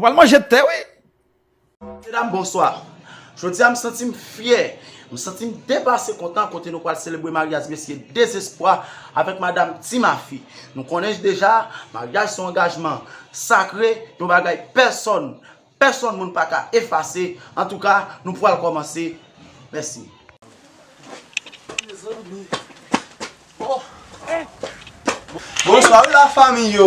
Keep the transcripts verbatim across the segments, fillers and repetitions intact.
Ou pral manje tè, wi. Medam, bonswa. Jodi a, m santi m fyè. M santi m depase kontan kote nou pral selebre maryaj mesye Dezespwa avèk madanm Timafi. Nou konnen deja, maryaj se yon angajman sakre, yon bagay pèsòn, pèsòn moun pa ka efase. Antouka, nou pral kòmanse. Mèsi. Bonswa, wi, lafanmi yo.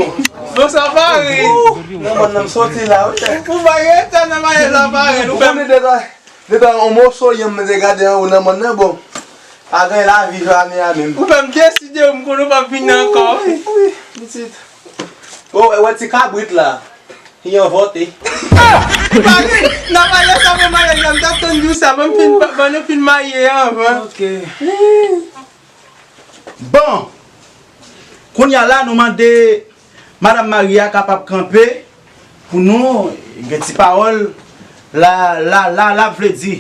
Bonswa, Paris. Nan mòn nan m soti la, wi. Ou pa rete nan maryaj la, Paris. Ou fè m deja, deja yon moso yanm mwen te gade anwo nan mòn nan, bon. Pa gen lavi jan ane a menm. Ou fè m deside, m konnen w p ap vin ankò, wi. Wi, pitit. Bon, wè ti kabrit la. Li anvòte. Paris, nan maryaj sa, bon, maryaj la, m t ap tann jou sa, ban m fin, ban nou fin marye anvan. Ok. Bon, kounye a la, nou mande madanm marye a kapab kanpe pou nou gen ti pawòl la, la, la, l ap vle di.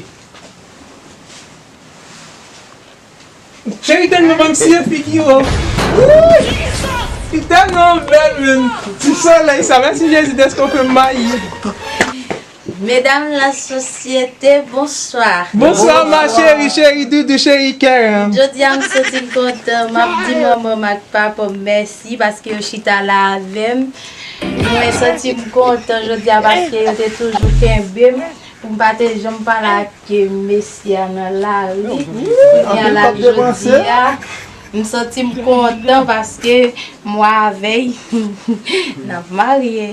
Cheri, tann mwen, ban m siye figi w. Li tèlman bèl, menm. Ti solèy sa. Mèsi, Jezi, dèske w fè m marye. Medam lasosyete, bonswa. Bonswa, ma cheri, cheri doudou, cheri kè. Jodi a, m santi m kontan. M ap di manman m ak papa m mèsi paske yo chita la avè m. Mwen santi m kontan jodi a paske yo te toujou kenbe m pou m pa te janm pale ak mesye a nan lari. Kounye a la, jodi a, m santi m kontan paske mwen avè l n ap marye.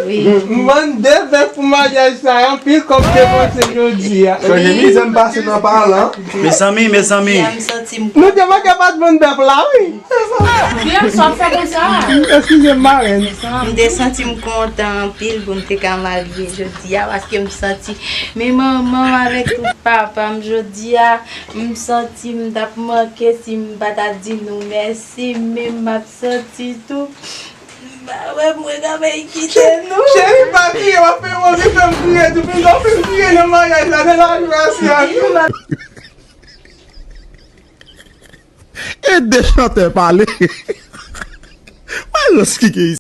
Wi. M vann de bèf pou maryaj sa, anpil kòb depanse jodi a. Chanje mizè m pase nan palan. Mezanmi, mezanmi. M santi m Nou te manke pa t vann bèf la, wi. Byen, sa w fè konsa? Eskize m, marèn. M te santi m kontan anpil pou m te ka marye jodi a, paske m santi men manman m avèk tout papa m jodi a, m santi m t ap manke si m pa ta di nou mèsi, men m ap santi tou. M pa wè mwen ka bay kite nou. Cheri, pa kriye, w ap fè mwen vin fè m kriye tou. Pinga w fin kriye nan maryaj la, nan lajwa sya. E de chantè pale. Wè rans ki gen isit.